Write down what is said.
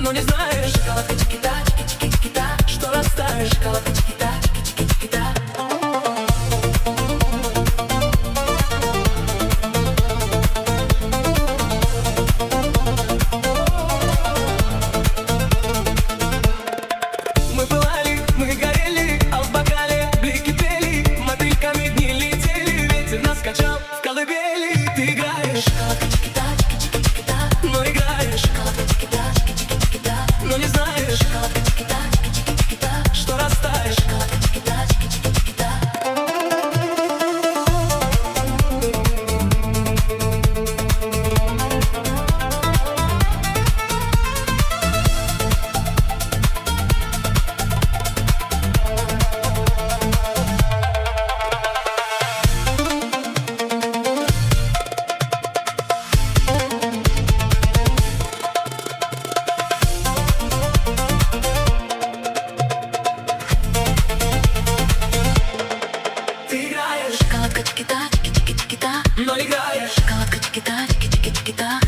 Но не знаешь, шоколадка чикита, чики-чики-чикита, что растаешь, шоколадка чикита, чики-чики-чикита. Мы пылали, мы горели, а в бокале блики пели, мотыльками дни летели, ветер нас качал в колыбели. Ты играешь, шоколадка чикита, чики-чики-чикита, но играешь, шоколадка чикита, чики-чики-чикита, но не знаешь, шоколадка чикита, чики-чики-чикита, что растаешь, шоколадка чикита, чики-чики-чикита. Ты играешь, шоколадка чикита, чики-чики-чикита, но играешь, шоколадка чикита, чики-чики-чикита.